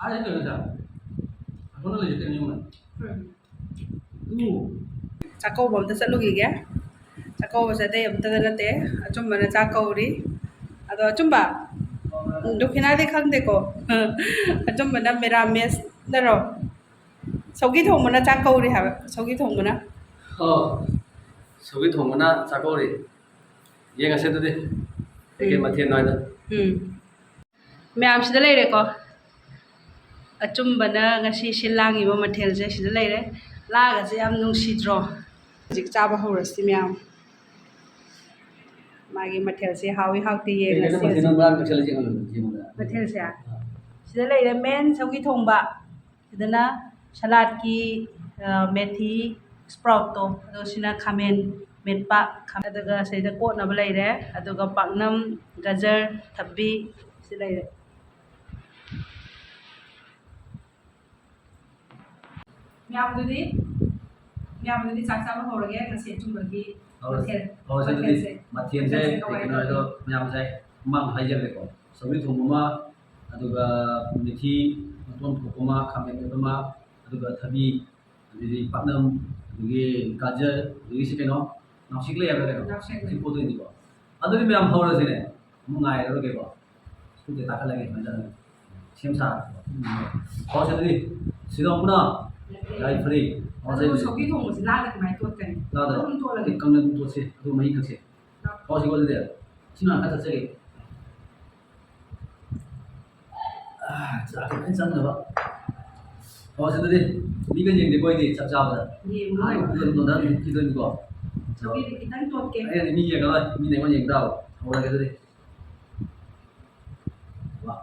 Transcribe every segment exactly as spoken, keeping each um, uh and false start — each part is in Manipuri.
ꯑꯥꯗ ꯀꯩꯅꯣꯗ, ꯑꯁꯣꯝꯗ ꯂꯩꯁꯦ ꯀꯩꯅꯣ ꯌꯦꯡꯉꯣ꯫ ꯎꯝ꯫ ꯆꯥꯛꯀꯧꯕ ꯑꯝꯇ ꯆꯠꯂꯨꯈꯤꯒꯦ꯫ ꯆꯥꯛꯀꯧꯕꯁꯦ ꯑꯇꯩ ꯑꯝꯇꯗ ꯅꯠꯇꯦ, ꯑꯆꯨꯝꯕꯅ ꯆꯥꯛ ꯀꯧꯔꯤ꯫ ꯑꯗꯣ ꯑꯆꯨꯝꯕ, ꯗꯨꯈꯤꯅꯥꯗꯤ ꯈꯪꯗꯦꯀꯣ꯫ ꯑꯆꯨꯝꯕꯅ ꯃꯦꯔꯥꯃꯦꯁꯅꯔꯣ? ꯁꯧꯒꯤ ꯊꯣꯡꯕꯅ ꯆꯥꯛ ꯀꯧꯔꯤ ꯍꯥꯏꯕ, ꯁꯧꯒꯤ ꯊꯣꯡꯕꯅ꯫ ꯑꯣ, ꯁꯧꯒꯤ ꯊꯣꯡꯕꯅ ꯆꯥꯛ ꯀꯧꯔꯤ꯫ ꯌꯦꯡꯉꯁꯦ ꯑꯗꯨꯗꯤ ꯀꯩꯀꯩ ꯎꯝ꯫ ꯃꯊꯦꯜꯅꯣ ꯍꯥꯏꯗꯣ꯫ ꯎꯝ꯫ ꯃꯌꯥꯝ ꯁꯤꯗ ꯂꯩꯔꯦꯀꯣ꯫ ꯑꯆꯨꯝꯕꯅ ꯉꯁꯤ ꯁꯤꯜ ꯂꯥꯡꯉꯤꯕ ꯃꯊꯦꯜꯁꯦ ꯁꯤꯗ ꯂꯩꯔꯦ꯫ ꯂꯥꯒꯁꯦ ꯌꯥꯝ ꯅꯨꯡꯁꯤꯗ꯭ꯔꯣ? ꯍꯧꯖꯤꯛ ꯆꯥꯕ ꯍꯧꯔꯁꯤ ꯃꯌꯥꯝ꯫ ꯃꯥꯒꯤ ꯃꯊꯦꯜꯁꯦ ꯍꯥꯎꯏ ꯍꯥꯎꯇꯦ ꯀꯩ ꯀꯩꯅꯣ ꯌꯦꯡꯉꯁꯤ ꯃꯊꯦꯜꯅꯣ ꯍꯧꯖꯤꯛ꯫ ꯉꯔꯥꯡ ꯃꯊꯦꯜ ꯌꯦꯡꯍꯜꯂꯣ, ꯌꯦꯡꯍꯜꯂꯣ꯫ ꯃꯊꯦꯜꯁꯦ ꯑꯥ꯫ ꯁꯤꯗ ꯂꯩꯔꯦ ꯃꯦꯟ ꯁꯧꯒꯤ ꯊꯣꯡꯕ꯫ ꯁꯤꯗꯅ ꯁꯂꯥꯠꯀꯤ, ꯑ, ꯃꯦꯊꯤ ꯁ꯭ꯄ꯭ꯔꯥꯎꯠꯇꯣ, ꯑꯗꯣ ꯁꯤꯅ ꯈꯥꯃꯦꯟ ꯃꯦꯠꯄ, ꯈꯥ-, ꯑꯗꯨꯒ ꯁꯤꯗ ꯀꯣꯠꯅꯕ ꯂꯩꯔꯦ, ꯑꯗꯨꯒ ꯄꯥꯛꯅꯝ, ꯒꯖꯔ, ꯊꯕꯤ, ꯁꯤ ꯂꯩꯔꯦ꯫ ꯃꯌꯥꯝꯗꯨꯗꯤ, ꯃꯌꯥꯝꯗꯨꯗꯤ ꯆꯥꯛ ꯆꯥꯕ ꯍꯧꯔꯒꯦ, ꯉꯁꯤ ꯑꯆꯨꯝꯕꯒꯤ ꯍꯧꯔꯁꯤ, ꯃꯊꯦꯜ, ꯍꯧꯔꯁꯤ ꯑꯗꯨꯗꯤ꯫ ꯃꯊꯦꯜꯁꯦ꯫ ꯃꯊꯦꯜꯁꯦ ꯀꯩ ꯀꯩꯅꯣ ꯍꯥꯏꯗꯣ ꯃꯌꯥꯝꯁꯦ ꯃꯃꯥꯡ ꯍꯥꯏꯖꯈ꯭ꯔꯦꯀꯣ꯫ ꯁꯧꯒ꯭ꯔꯤ ꯊꯣꯡꯕ ꯑꯃ, ꯑꯗꯨꯒ ꯃꯦꯊꯤ ꯃꯇꯣꯟ ꯊꯣꯛꯄ ꯑꯃ, ꯈꯥꯃꯦꯟ ꯃꯦꯠꯄ ꯑꯃ, ꯑꯗꯨꯒ ꯊꯕꯤ, ꯑꯗꯨꯗꯤ ꯄꯥꯛꯅꯝ, ꯑꯗꯒꯤ ꯒꯥꯖꯔ, ꯑꯗꯒꯤ ꯁꯤ ꯀꯩꯅꯣ, ꯅꯥꯎꯁꯦꯛ ꯂꯩ ꯍꯥꯏꯕ꯭ꯔꯥ ꯀꯩꯅꯣ? ꯅꯥꯎꯁꯦꯛ ꯂꯩ꯫ ꯁꯤ ꯄꯣꯠꯇꯣꯏꯅꯤꯀꯣ꯫ ꯑꯗꯨꯗꯤ ꯃꯌꯥꯝ ꯍꯧꯔꯁꯤꯅꯦ꯫ ꯑꯃꯨꯛ ꯉꯥꯏꯔꯔꯣꯏꯒꯦꯀꯣ꯫ ꯁ꯭ꯀꯨꯜꯁꯦ ꯀꯥꯈꯠꯂꯒꯦ, ꯁꯨꯃꯥꯏꯅ ꯇꯧꯔꯒ ꯁꯦꯝ ꯁꯥꯔꯒꯦꯀꯣ꯫ ꯍꯧꯔꯁꯤ ꯑꯗꯨꯗꯤ꯫ ꯁꯤꯗ ꯑꯃꯨꯛ ꯄꯨꯟꯅ ꯌꯥꯏꯐꯔꯦ꯫ ꯍꯧꯔꯁꯤ ꯑꯗꯨꯕꯨ ꯑꯗꯨꯗꯤ꯫ ꯁꯧꯒ꯭ꯔꯤ ꯊꯣꯡꯕꯁꯤ ꯂꯥꯗ ꯀꯃꯥꯏꯅ ꯇꯣꯠꯀꯅꯤ? ꯂꯥꯗ ꯑꯗꯨꯝ ꯇꯣꯠꯂꯒꯦ꯫ ꯀꯪꯅ ꯑꯗꯨꯝ ꯇꯣꯠꯁꯤ꯫ ꯑꯗꯨꯒ ꯃꯍꯤ ꯊꯛꯁꯤ꯫ ꯍꯧꯔꯁꯤꯀꯣ ꯑꯗꯨꯗꯤ꯫ ꯁꯤ ꯉꯥꯛꯇ ꯊꯛꯆꯒꯦ꯫ ꯑꯥ, ꯆꯥꯛ ꯈꯤꯇꯪ ꯆꯪꯅꯕ꯫ ꯑꯣ, ꯁꯤꯗꯗꯤ ꯃꯤꯒ ꯌꯦꯡꯗꯦꯀꯣ ꯑꯩꯗꯤ ꯆꯥꯛ ꯆꯥꯕꯗ꯫ ꯌꯦꯡꯉꯣꯏ꯫ ꯑꯗꯨꯝ ꯅꯣꯟꯊꯔ ꯑꯗꯨꯝ ꯍꯤꯞꯈꯤꯗꯣꯏꯅꯤꯀꯣ꯫ ꯁꯧꯒ꯭ꯔꯤꯗꯤ ꯈꯤꯇꯪ ꯇꯣꯠꯀꯦ꯫ ꯑꯩꯅꯗꯤ ꯃꯤ ꯌꯦꯡꯉꯔꯣꯏ, ꯃꯤꯅ ꯑꯩꯉꯣꯟꯗ ꯌꯦꯡ ꯇꯥꯕ꯫ ꯍꯧꯔꯒꯦ ꯑꯗꯨꯗꯤ꯫ ꯋꯥ꯫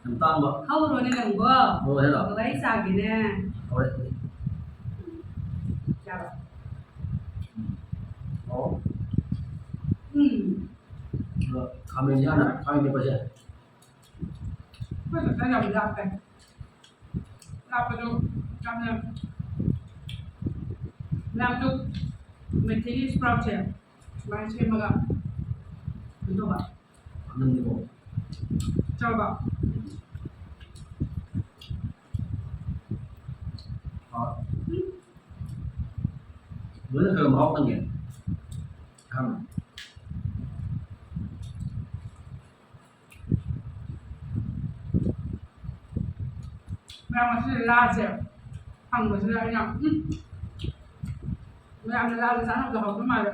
ꯌꯥꯝ ꯇꯥꯡꯕ꯫ ꯍꯧꯔꯣꯅꯦ ꯅꯪꯕꯣ꯫ ꯍꯧꯔꯣ ꯍꯦꯔꯣ꯫ ꯑꯗꯨꯒ ꯑꯩ ꯆꯥꯒꯦꯅꯦ꯫ ꯍꯧꯔꯦ꯫ ꯆꯥꯔꯣ꯫ ꯎꯝ꯫ ꯍꯥꯎ꯫ ꯎꯝ꯫ ꯑꯗꯣ ꯈꯥꯃꯦꯟ ꯌꯥꯝꯅ ꯈꯥꯃꯦꯟ ꯃꯦꯠꯄꯁꯦ꯫ ꯑꯩꯈꯣꯏ ꯈꯛꯇ ꯌꯥꯝ ꯂꯥꯞꯄꯦ꯫ ꯂꯥꯞꯄꯗꯣ ꯌꯥꯝꯅ ꯃꯌꯥꯝꯗꯣ ꯃꯩꯇꯩꯒꯤ ꯁ꯭ꯄ꯭ꯔꯥꯎꯠꯁꯦ ꯁꯨꯃꯥꯏꯅ ꯁꯦꯝꯃꯒ ꯀꯩꯅꯣ ꯇꯧꯕ꯫ ꯅꯪꯗꯤꯀꯣ? ꯆꯥꯕ꯫ ꯍꯥꯎ꯫ ꯂꯣꯏꯅ ꯈꯔ ꯃꯍꯥꯎ ꯇꯪꯉꯦ꯫ ꯑꯍꯥꯟꯕ꯫ ꯃꯌꯥꯝ ꯉꯁꯤꯗꯤ ꯂꯥꯁꯦ ꯐꯪꯕꯁꯤꯗ ꯑꯩꯅ, ꯎꯝ, ꯃꯌꯥꯝꯅ ꯂꯥꯁꯦ ꯆꯥꯅꯕꯗꯣ ꯍꯥꯎꯗꯧ ꯃꯥꯜꯂꯦ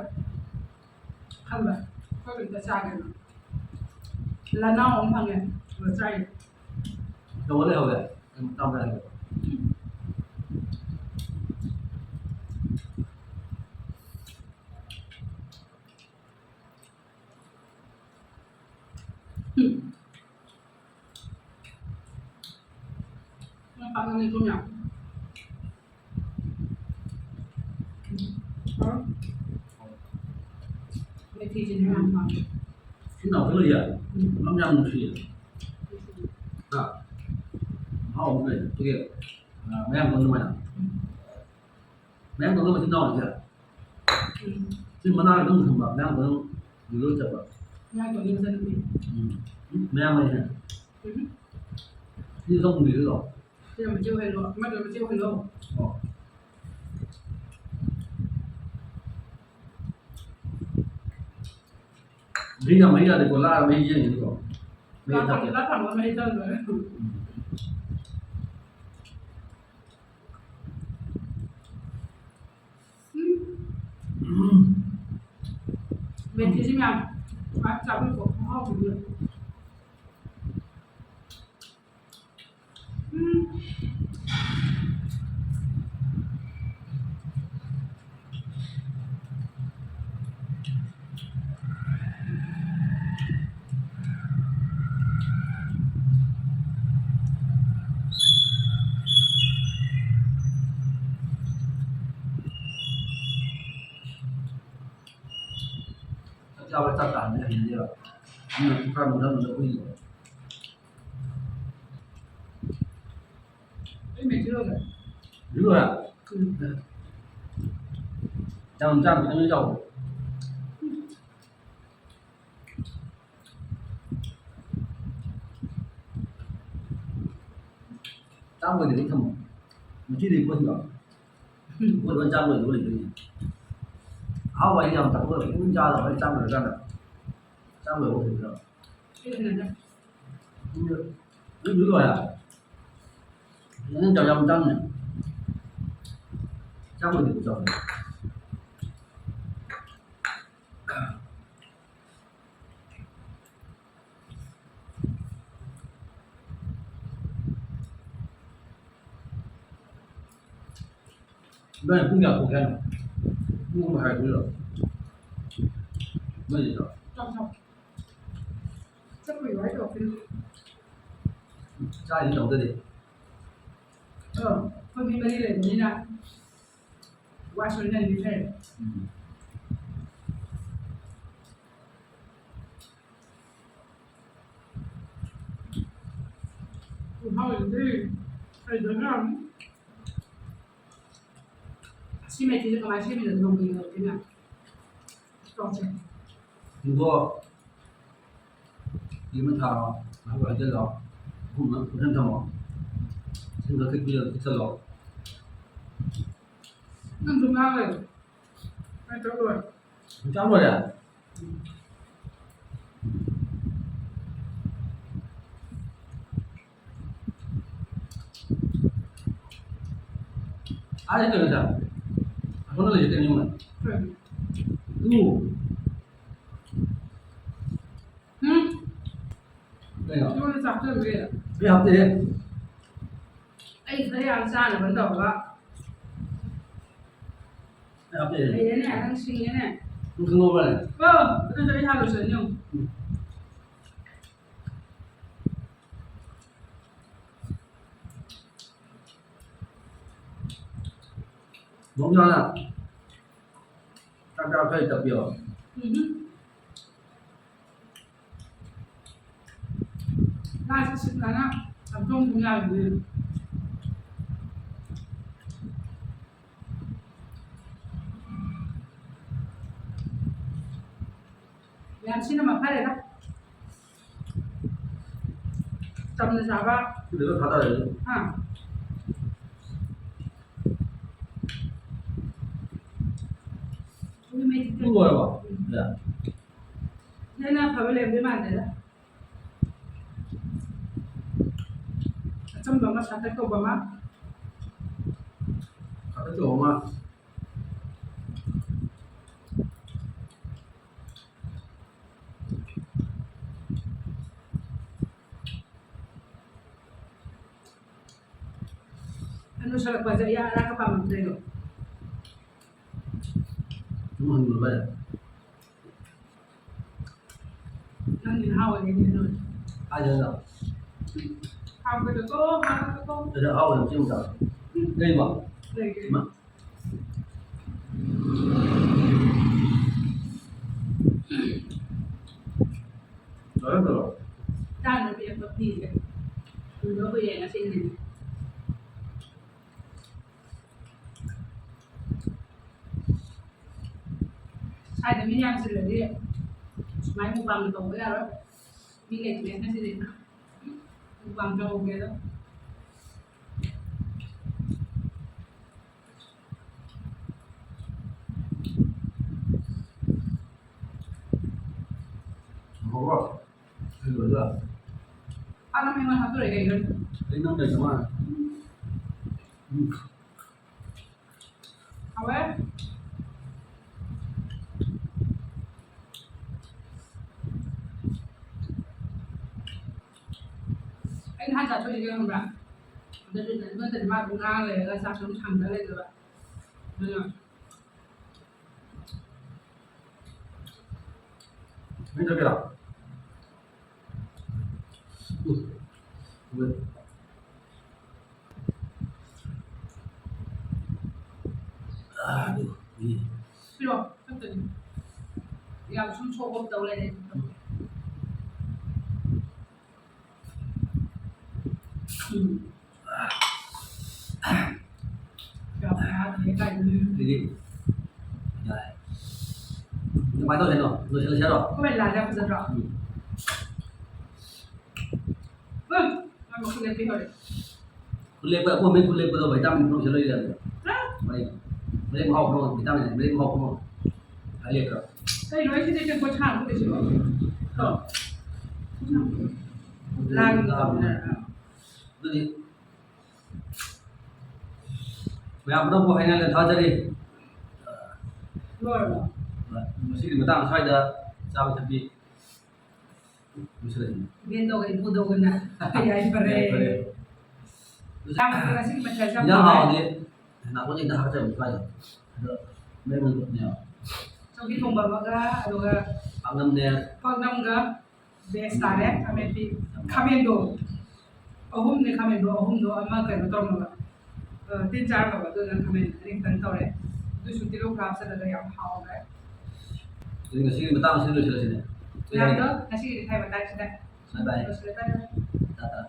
ꯈꯟꯕ꯫ ꯑꯩꯈꯣꯏ ꯑꯝꯇ ꯆꯥꯒꯦꯅ꯫ ꯂꯅꯥꯎ ꯑꯃ ꯐꯪꯉꯦ, ꯑꯗꯨꯒ ꯆꯥꯏ꯫ ꯇꯧꯕ ꯂꯩꯍꯧꯔꯦ꯫ ꯎꯝ, ꯇꯧꯕ ꯂꯩꯍꯧꯔꯦ꯫ ꯎꯝ꯫ ꯅꯪ ꯄꯥꯛꯅꯝꯗꯤ ꯊꯨꯝ ꯌꯥꯛ꯫ ꯎꯝ꯫ ꯍꯥꯎ꯫ ꯃꯦꯊꯤꯁꯤꯅ ꯌꯥꯝ ꯄꯥꯝꯃꯦ꯫ ꯁꯤ ꯅꯥꯎꯁꯦ ꯂꯣꯏ ꯌꯥꯏ꯫ ꯎꯝ꯫ ꯃꯅꯝ ꯌꯥꯝ ꯅꯨꯡꯁꯤꯌꯦ꯫ ꯅꯨꯡꯁꯤꯌꯦ꯫ ꯍꯥ? ꯃꯍꯥꯎ ꯑꯃ ꯂꯩ꯫ ꯑꯩꯈꯣꯏꯒꯤ, ꯑ, ꯃꯌꯥꯡ ꯇꯣꯟ ꯑꯗꯨꯃꯥꯏꯅ꯫ ꯃꯌꯥꯡ ꯇꯣꯟ ꯃꯆꯤꯟ ꯅꯥꯎꯔꯤꯁꯦ꯫ ꯎꯝ꯫ ꯁꯤ ꯃꯅꯥ ꯈꯤꯇꯪ ꯊꯝꯕ, ꯃꯌꯥꯝ ꯈꯤꯇꯪ ꯂꯣꯏ ꯆꯠꯄ꯫ ꯃꯌꯥꯝ ꯈꯤꯇꯪ ꯆꯠꯄꯤ꯫ ꯎꯝ꯫ ꯎꯝ, ꯃꯌꯥꯝ ꯂꯩꯅꯦ꯫ ꯎꯝ꯫ ꯁꯤ ꯁꯣꯝ ꯃꯨꯟꯕꯤꯗꯣ꯫ ꯁꯤ ꯃꯆꯦ ꯑꯣꯏꯍꯜꯂꯣ, ꯑꯃꯗꯣ ꯃꯆꯦ ꯑꯣꯏꯍꯜꯂꯣ꯫ ꯑꯣ꯫ ꯃꯍꯤ ꯌꯥꯝ ꯍꯩ ꯌꯥꯗꯦꯀꯣ, ꯂꯥꯛꯑ ꯃꯍꯤ ꯌꯦꯡꯉꯤꯀꯣ꯫ ꯃꯍꯤ ꯂꯥꯛ ꯊꯛꯀꯦ꯫ ꯂꯥꯛ ꯊꯝꯃꯒ ꯃꯍꯤ ꯊꯛꯑ ꯂꯣꯏꯔꯦ꯫ ꯎꯝ꯫ ꯎꯝ꯫ ꯃꯦꯊꯤꯁꯤ ꯃꯌꯥꯝ ꯁꯨꯃꯥꯏꯅ ꯆꯥꯕꯤꯌꯨꯀꯣ, ꯃꯍꯥꯎ ꯈꯪꯕꯤꯌꯨ꯫ ꯎꯝ꯫ ꯆꯥꯛ ꯆꯥꯕ ꯆꯥꯛ ꯇꯥꯍꯟꯕ ꯍꯩꯅꯗꯦꯕ꯫ ꯑꯗꯨꯅ ꯈꯔ ꯃꯨꯟꯊ ꯃꯨꯟꯊ ꯍꯨꯏꯅꯦꯕ꯫ ꯑꯩ ꯃꯦꯠꯁꯤ ꯂꯣꯏꯈ꯭ꯔꯦ꯫ ꯂꯣꯏꯔꯦ? ꯎꯝ꯫ ꯆꯥꯝ ꯆꯥꯝ ꯈꯤꯇꯪ ꯆꯥꯎ꯫ ꯆꯥꯝꯃꯒꯤꯗꯤ ꯊꯝꯃꯣ꯫ ꯃꯆꯤꯗꯤ ꯄꯣꯠꯇꯣ꯫ ꯄꯣꯠ ꯂꯣꯏ ꯆꯥꯝꯃꯒꯤꯗꯤ ꯂꯩꯗꯣꯏꯅꯤ꯫ ꯑꯍꯥꯎꯕ ꯍꯥꯏꯗꯤ ꯌꯥꯝ ꯇꯥꯡꯕ ꯑꯣꯏꯔꯗꯤ ꯑꯗꯨꯝ ꯆꯥꯗꯕ, ꯑꯩ ꯆꯥꯝꯃ ꯂꯣꯏꯔꯀꯥꯟꯗ꯫ ꯆꯥꯝꯃ ꯂꯣꯏꯔꯒ ꯀꯩꯅꯣ ꯇꯧꯔꯣ꯫ ꯑꯩ ꯍꯩꯅꯗꯦ꯫ ꯑꯗꯨ ꯂꯣꯏꯔꯦ꯫ ꯅꯪ ꯆꯥꯛ ꯌꯥꯝ ꯆꯥꯝꯃꯦ꯫ ꯆꯥꯝꯃꯒꯤꯗꯤ ꯆꯥꯎ꯫ ꯅꯣꯏ ꯄꯨꯡ ꯀꯌꯥ ꯊꯣꯛꯀꯦ ꯍꯥꯏꯅꯣ? ꯄꯨꯡ ꯑꯃ ꯃꯈꯥꯏ ꯄꯨꯡ ꯀꯌꯥ? ꯅꯣꯏꯒꯤꯗꯣ? ꯇꯞ ꯇꯞ꯫ ꯆꯠꯄꯒꯤ ꯋꯥꯔꯤ ꯇꯧꯔꯛꯈꯤꯅꯨ꯫ ꯆꯥꯔꯤꯗꯤ ꯇꯧꯗꯗꯤ꯫ ꯑꯣ, ꯑꯩꯈꯣꯏ ꯃꯤ ꯃꯔꯤ ꯂꯩꯕꯅꯤꯅ ꯋꯥꯁꯨ ꯂꯩꯔꯦ꯫ ꯎꯝ꯫ ꯍꯥꯎꯔꯤꯗꯨꯗꯤ ꯀꯩꯗꯧꯅꯣ? ꯁꯤ ꯃꯦꯊꯤꯁꯦ ꯀꯃꯥꯏꯅ ꯁꯦꯝꯃꯤꯅꯣ? ꯅꯣꯡꯃ ꯌꯦꯡꯉꯛꯀꯦꯅꯦ꯫ ꯇꯧꯁꯦ꯫ ꯏꯕꯣ, ꯐꯤ ꯑꯃ ꯊꯥꯔꯣ, ꯑꯗꯨꯒ ꯍꯩꯖꯤꯜꯂꯣ, ꯑꯍꯨꯝ ꯑꯃ ꯐꯖꯅ ꯊꯝꯃꯣ, ꯏꯁꯤꯡ ꯈꯔ ꯈꯤꯛꯄꯤꯔ ꯊꯤꯠꯆꯜꯂꯣ꯫ ꯅꯪꯁꯨ ꯉꯥꯡ ꯂꯩꯔꯣ꯫ ꯑꯩ ꯇꯧ ꯂꯣꯏꯔꯦ꯫ ꯆꯥ ꯂꯣꯏꯔꯦ? ꯑꯥ, ꯀꯩꯅꯣꯗ, ꯑꯁꯣꯝꯗ ꯂꯩꯁꯦ ꯀꯩꯅꯣ ꯌꯦꯡꯉꯣ꯫ ꯀꯩꯅꯣ? ꯇꯨ꯫ ꯎꯝ? ꯀꯩꯅꯣ? ꯑꯩꯉꯣꯟꯗ ꯆꯥꯛ ꯆꯪꯗ꯭ꯔꯦ꯫ ꯑꯩ ꯍꯥꯞꯇꯦꯍꯦ꯫ ꯑꯩ ꯈꯔ ꯌꯥꯝ ꯆꯥꯅꯕ ꯇꯧꯔꯒ꯫ ꯑꯩ ꯍꯥꯞꯇꯦꯍꯦ꯫ ꯂꯩꯔꯦꯅꯦ, ꯅꯪ ꯁꯤꯡꯉꯦꯅꯦ꯫ ꯅꯪ ꯈꯪꯍꯧꯕ꯭ꯔꯅꯦ? ꯑꯣ, ꯑꯗꯨꯗꯣ ꯑꯩ ꯍꯥꯟꯅ ꯂꯣꯏꯁꯤꯜꯂꯅꯤ ꯌꯦꯡꯉꯨ꯫ ꯎꯝ꯫ ꯃꯣꯡꯁꯥꯅ ꯆꯥꯛ ꯆꯥꯕ ꯈꯔ ꯇꯞꯄꯤꯌꯣ꯫ ꯎꯝꯍꯨꯝ꯫ ꯂꯥꯏꯁꯦ ꯁꯤꯠ ꯅꯥꯟꯅ ꯆꯥꯛꯊꯣꯡ ꯊꯣꯡ ꯌꯥꯔꯤꯅꯦ꯫ ꯌꯥꯝ ꯁꯤꯅ ꯃꯐꯔꯦꯗ꯫ ꯆꯝꯅ ꯆꯥꯕ꯫ ꯁꯤꯗ ꯂꯣꯏ ꯊꯥꯗꯔꯦ꯫ ꯍꯥ? ꯑꯗꯨ ꯂꯣꯏꯔꯕꯣ? ꯌꯥ꯫ ꯅꯪꯅ ꯑꯐꯕ ꯂꯩꯔꯝꯗꯣꯏ ꯃꯥꯟꯗꯦꯗ꯫ ꯑꯆꯝꯕ ꯑꯃ, ꯁꯥꯇꯛ ꯇꯧꯕ ꯑꯃ꯫ ꯁꯥꯇꯛ ꯇꯧꯕ ꯑꯃ꯫ ꯑꯗꯨ ꯁꯥꯒꯠꯄꯁꯦ ꯑꯩ ꯑꯔꯥꯛꯀ ꯄꯥꯝꯃꯛꯇ꯭ꯔꯦꯗꯣ꯫ ꯑꯗꯨꯝ ꯍꯟꯕ ꯚꯥꯏ꯫ ꯅꯪꯒꯤ ꯅꯍꯥ ꯑꯣꯏꯔꯤꯉꯩꯗꯤ ꯑꯗꯨ꯫ ꯀꯥꯏꯗꯩꯅꯣ? ꯍꯥꯞꯀꯗꯀꯣ, ꯍꯥꯞꯀꯗꯀꯣ꯫ ꯑꯗꯨꯗ ꯑꯍꯥꯎꯕ ꯑꯃ ꯆꯦꯡ ꯆꯥꯕ꯫ ꯂꯩꯕ? ꯂꯩꯒꯦ꯫ ꯏꯃꯥ꯫ ꯂꯣꯏꯔꯦ, ꯂꯣꯏꯔꯦ꯫ ꯆꯥꯅꯕ ꯄꯤꯔꯛꯄ ꯐꯤꯁꯦ꯫ ꯀꯨꯏꯕ ꯀꯨꯏꯔꯦ ꯉꯁꯤꯅꯅꯦ꯫ ꯁ꯭ꯋꯥꯏꯗ ꯃꯤ ꯌꯥꯝꯁꯤꯜꯂꯗꯤ ꯁꯨꯃꯥꯏꯅ ꯃꯨꯛꯕꯥꯡ ꯇꯧꯕ ꯌꯥꯔꯣꯏ꯫ ꯃꯤ ꯂꯩꯇ꯭ꯔꯦ ꯉꯁꯤꯗꯤ꯫ ꯃꯨꯛꯕꯥꯡ ꯇꯧꯍꯧꯒꯦꯗ꯫ ꯉꯥꯏꯈꯣꯀꯣ꯫ ꯑꯩ ꯂꯣꯏꯗꯣꯏꯔꯥ? ꯑꯥ, ꯅꯪ ꯑꯩꯉꯣꯟꯗ ꯍꯥꯞꯇꯣꯔꯛꯑꯦ ꯀꯩꯒꯤꯅꯣ? ꯑꯩ ꯅꯪ ꯂꯩꯇ ꯃꯥꯜꯂꯦ꯫ ꯎꯝ꯫ ꯍꯥꯎꯋꯦ꯫ ꯑꯩ ꯅꯍꯥꯟ ꯆꯥꯊꯣꯛꯏꯁꯦ ꯈꯪꯕ꯭ꯔꯥ? ꯑꯗꯨꯗꯨꯅ ꯅꯣꯏꯗꯗꯤ ꯃꯥ ꯑꯗꯨꯝ ꯉꯥꯡ ꯂꯩꯔꯒ ꯆꯥꯛꯁꯨ ꯑꯗꯨꯝ ꯊꯥꯡꯗ ꯂꯩꯗꯣꯏꯕ꯫ ꯑꯗꯨꯅ ꯅꯪ ꯆꯠꯀꯦꯔꯣ? ꯎꯝ꯫ ꯎꯝ꯫ ꯑꯥ, ꯑꯗꯨ, ꯎꯝ꯫ ꯄꯤꯔꯣ, ꯈꯛꯇꯅꯤ꯫ ꯌꯥꯝ ꯁꯨꯝ ꯁꯣꯛ ꯑꯣꯞ ꯇꯧ ꯂꯩꯔꯦ꯫ ꯎꯝ꯫ ꯌꯥꯝ ꯌꯥꯗ꯭ꯔꯦ ꯀꯥꯏꯗꯩꯅꯣ꯫ ꯑꯗꯨꯗꯤ, ꯌꯥꯔꯦ꯫ ꯀꯃꯥꯏꯅ ꯇꯧꯁꯦ ꯍꯥꯏꯅꯣ? ꯂꯣꯏꯁꯤꯜꯂꯁꯦ ꯍꯥꯏꯔꯣ? ꯑꯩꯈꯣꯏ ꯂꯥꯏꯖꯥ ꯐꯖꯗ꯭ꯔꯣ? ꯎꯝ꯫ ꯎꯝ꯫ ꯃꯥ ꯃꯈꯨꯠ ꯂꯦꯞꯄꯤ ꯍꯧꯔꯦ꯫ ꯈꯨꯠ ꯂꯦꯞꯄ, ꯑꯩꯈꯣꯏ ꯃꯩ ꯈꯨꯠ ꯂꯦꯞꯄꯗꯣ vitamin ꯄꯨꯝꯅꯃꯛ ꯂꯣꯏ ꯌꯥꯗ꯭ꯔꯦ꯫ ꯍꯥ? ꯃꯩ, ꯃꯩ ꯃꯍꯥꯎ ꯄꯨꯝꯅꯃꯛ, vitamin, ꯃꯩ ꯃꯍꯥꯎ ꯄꯨꯝꯅꯃꯛ꯫ ꯍꯥꯏꯔꯛꯇ꯭ꯔꯣ? ꯀꯩꯅꯣ ꯑꯩ ꯁꯤꯗꯩ ꯇꯦꯡꯀꯣꯠ ꯁꯥꯡꯕ ꯀꯩꯁꯨ? ꯀꯣ? ꯂꯥꯡꯒꯦ ꯇꯧꯕꯅꯦ꯫ ꯑꯗꯨꯗꯤ ꯃꯌꯥꯝ ꯄꯨꯝꯅꯃꯛꯄꯨ ꯍꯩꯅ ꯊꯥꯖꯔꯤ꯫ ꯂꯣꯏꯔꯕꯣ? ꯉꯁꯤꯒꯤ ꯃꯇꯥꯡ ꯁ꯭ꯋꯥꯏꯗ ꯆꯥꯕ ꯊꯛꯄꯤ ꯂꯣꯏꯁꯤꯜꯂꯁꯤ꯫ ꯏꯕꯦꯟꯗꯧꯒ ꯏꯄꯨꯗꯧꯒꯅ ꯌꯥꯏꯐꯔꯦ꯫ ꯌꯥꯏꯐꯔꯦ꯫ ꯆꯥꯛ ꯉꯁꯤꯒꯤ ꯃꯊꯦꯜꯁꯦ ꯌꯥꯝ ꯏꯟꯖꯥꯡ ꯍꯥꯎꯋꯦ꯫ ꯍꯥꯎꯔꯗꯤ ꯅꯥꯀꯣꯡꯗ ꯍꯦꯛꯇ ꯍꯥꯞꯆꯕ ꯁ꯭ꯋꯥꯏꯗ꯫ ꯑꯗꯣ ꯃꯔꯛ ꯃꯔꯛꯇꯅꯦꯕ꯫ ꯆꯧꯀꯤ ꯊꯣꯡꯕ ꯑꯃꯒ ꯑꯗꯨꯒ ꯄꯥꯛꯅꯝꯅꯦ꯫ ꯄꯥꯛꯅꯝꯒ ꯕꯦꯁ ꯇꯥꯔꯦ꯫ ꯑꯃꯦꯠꯄꯤ ꯈꯥꯃꯦꯟꯗꯣ ꯑꯍꯨꯝꯅꯦ, ꯈꯥꯃꯦꯟꯗꯣ ꯑꯍꯨꯝꯗꯣ ꯑꯃ ꯀꯩꯅꯣ ꯇꯧꯔꯝꯃꯒ ꯑ, ꯇꯤꯟ ꯆꯥꯔꯝꯃꯒ ꯑꯗꯨꯅ ꯈꯥꯃꯦꯟ ꯑꯅꯤ ꯈꯛꯇꯪ ꯇꯧꯔꯦ꯫ ꯑꯗꯨꯁꯨ ꯇꯤꯜꯍꯧ ꯈꯔ ꯍꯥꯞꯆꯜꯂꯒ ꯌꯥꯝ ꯍꯥꯎꯈ꯭ꯔꯦ꯫ ꯑꯗꯨꯗꯤ ꯉꯁꯤꯒꯤ ꯃꯇꯥꯡ ꯑꯁꯤꯗ ꯂꯣꯏꯁꯤꯜꯂꯁꯤꯅꯦ꯫ ꯃꯌꯥꯝꯗꯣ ꯉꯁꯤꯒꯤꯗꯤ ꯊꯥꯏ ꯃꯇꯥꯡꯁꯤꯗ ꯕꯥꯏ ꯕꯥꯏ꯫ ꯂꯣꯏꯁꯤꯜꯂꯦ꯫ Bye bye꯫ ꯇꯥꯇꯥ꯫